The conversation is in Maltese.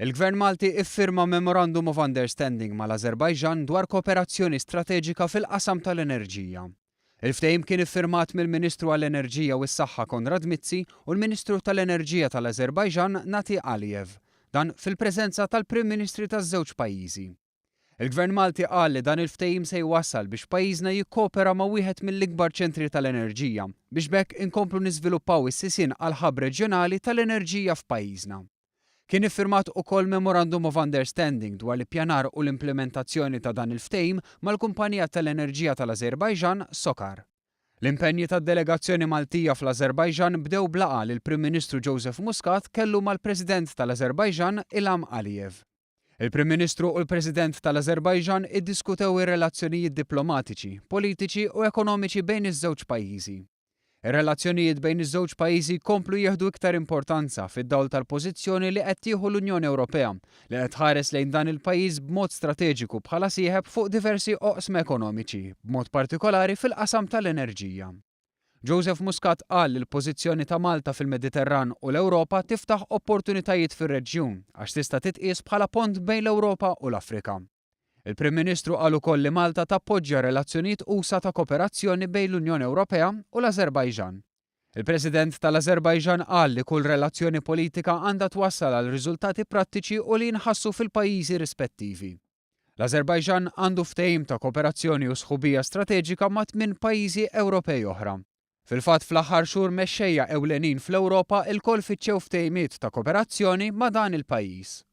Il-Gvern Malti iffirma Memorandum of Understanding mal-Ażerbajġan dwar kooperazzjoni strateġika fil-qasam tal-enerġija. Il-ftehim kien iffirmat mill-Ministru għall-Enerġija u s-Saħħa Konrad Mizzi u l-Ministru tal-Enerġija tal-Ażerbajġan Natiq Aliyev. Dan fil-preżenza tal-Prim Ministri taż-żewġ pajjiżi. Il-Gvern Malti qal li dan il-ftehim se jwassal biex pajjiżna jikkopera ma' wieħed mill-ikbar ċentri tal-enerġija biex b'hekk inkomplu niżviluppaw is-sisien għall-hub reġjonali tal-enerġija f'pajjiżna. Kien iffirmat ukoll Memorandum of Understanding dwar l-ippjanar u l-implimentazzjoni ta' dan il-ftehim mal-kumpanija tal-enerġija tal-Ażerbajġan, SOCAR. L-impenji tad-delegazzjoni Maltija fl-Ażerbajġan bdew b'laqgħa li l-Prim Ministru Joseph Muscat kellu mal-President tal-Ażerbajġan Ilham Aliyev. Il-Prim Ministru u l-President tal-Ażerbajġan iddiskutew ir-relazzjonijiet diplomatiċi, politiċi u ekonomiċi bejn iż-żewġ pajjiżi. Ir-relazzjonijiet bejn iż-żewġ pajjiżi jkomplu jieħdu iktar importanza fid-dawl tal-pożizzjoni li qed tieħu l-Unjoni Ewropea li qed tħares lejn dan il-pajjiż b'mod strateġiku bħala sieħeb fuq diversi oqsma ekonomiċi, b'mod partikolari fil-qasam tal-enerġija. Joseph Muscat qal li l-pożizzjoni ta' Malta fil-Mediterran u l-Ewropa tiftaħ opportunitajiet fir-reġjun għax tista' titqies bħala pont bejn l-Ewropa u l-Afrika. Il-Prim Ministru qal ukoll li Malta tappoġġja relazzjonijiet usa' ta' koperazzjoni bejn l-Unjoni Ewropea u l-Ażerbajġan. Il-President tal-Ażerbajġan qal li kull relazzjoni politika għandha twassal għal riżultati prattiċi u li jinħassu fil-pajjiżi rispettivi. L-Ażerbajġan għandu ftehim ta' kooperazzjoni u sħubija strateġika ma' tminn pajjiżi Ewropej oħra. Fil-fatt fl-aħħar xhur mexxejja ewlenin fl-Ewropa lkoll fittxew ftehimiet ta' kooperazzjoni ma' dan il-pajjiż.